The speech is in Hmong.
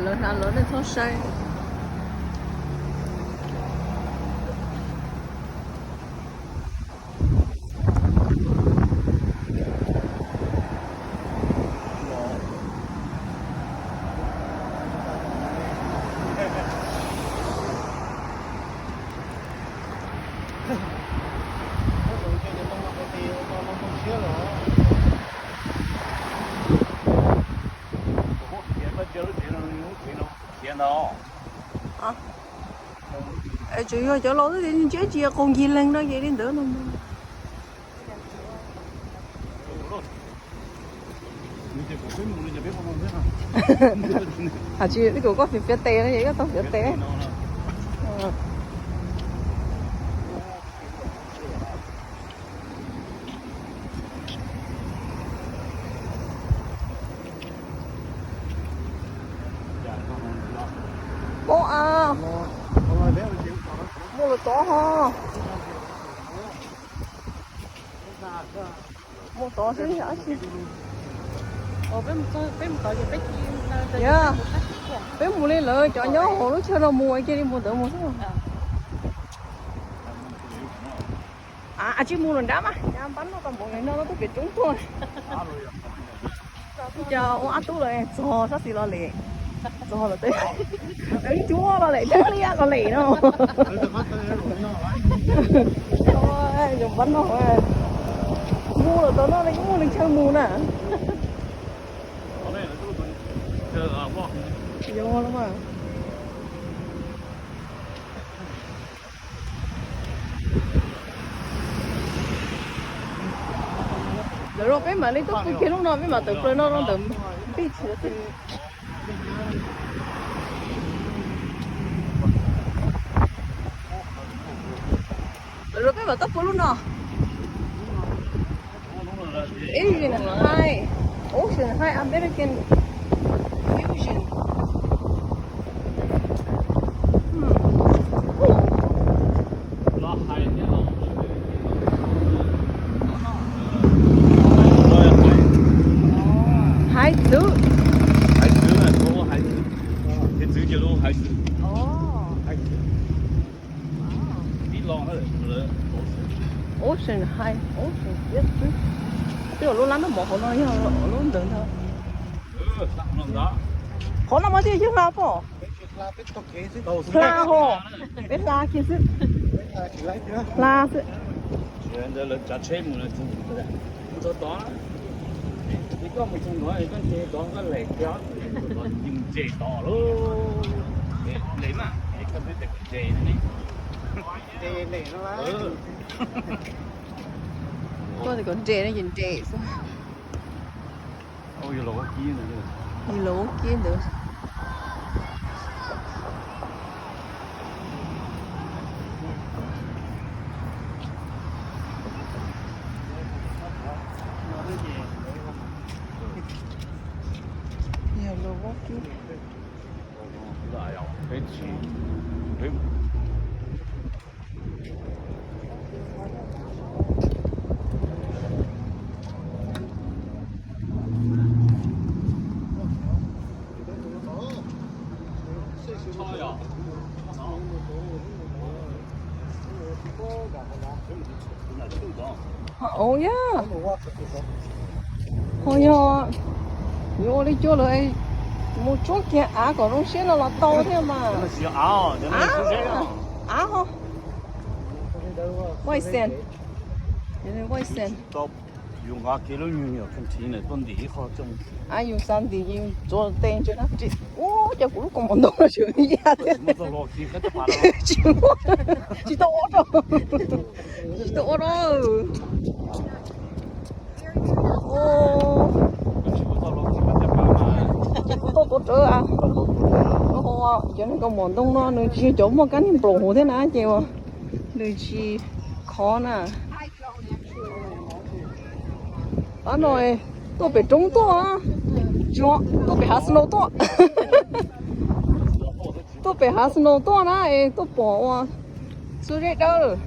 Lawv hnav lawv, nej txhob saib. Tseem yog cov laus xwb tias ntsib tsis qaug ncig leeg no ces li ntawd no. Has tsis, kuv koj fiav fiav tes no ces koj tau fiav tes. Poob av, muaj lawv tod ho. Muaj tod xwb ab tsi. Yog, peb mus li lawv cov nyob hauv lub chaw no mus kiag li mus ntawd mus xwb. Ab tsis mus lawm nrab mas, npab no tau npaum li no no twb pem roob tuaj. Cas ua ab tub los txog sab xis los lem, txog los teb, cuab los lem, dab liab los lem no. Yog npab no, mus los tau no li muaj li chaw mus na. Yog los mas. Lawv los peb mam li tuaj pw kiag lub no peb mam tawm plaws no rau ntawm beach xwb. Lawv los peb mam tuaj pw lub no. Asian High, Ocean High American Fusion. Hais txwv. Hais txwv, hais txwv ces lub hais txwv. Ocean High, Ocean, twb lub lab noj mov hauv no yog lub ntawd ntag. Qhov no mas thiaj yog hla pom. Hla ho, peb hla kiag xwb. Hla xwb. Ntawd lawv tsav tsheb mus txog tod, es koj mus txog ntawd koj nce tod koj lem kiag, ntses tod lawm. Lem mas, koj twb tias kuv nce ne. Koj tias kom nres no ces nres xwb. Yog los ua kib ntawd. Yog los ua kib. Ov yog, ho yog yuav ua li cua lawm, mus tsuab kiag av kom zoo siab no los tau thiab mas. Av ho, vaj xees, vaj xees. Yus nqa kiag lub nyuag nyuam kheej thiv na tuaj ntim ib qho tso. Yus xav ntim ces yus tsuav tes ntsia na. Ua cas kuv lub kaus mom ntoo no tseem yaj thiab. Tsis muaj, tsis tau ua rau, tsis tau ua rau. Kuv tuaj tuav rawv. Cov kaus mom ntoo no nws tsis yog cov muaj kab niag nploos huv thiab na ces nws tsis khov na. Pab no tuaj pem roob tuaj, tuaj pem hav snow tuaj. Tuaj pem hav snow tuaj na es tuaj pom ua txhua zej dawb.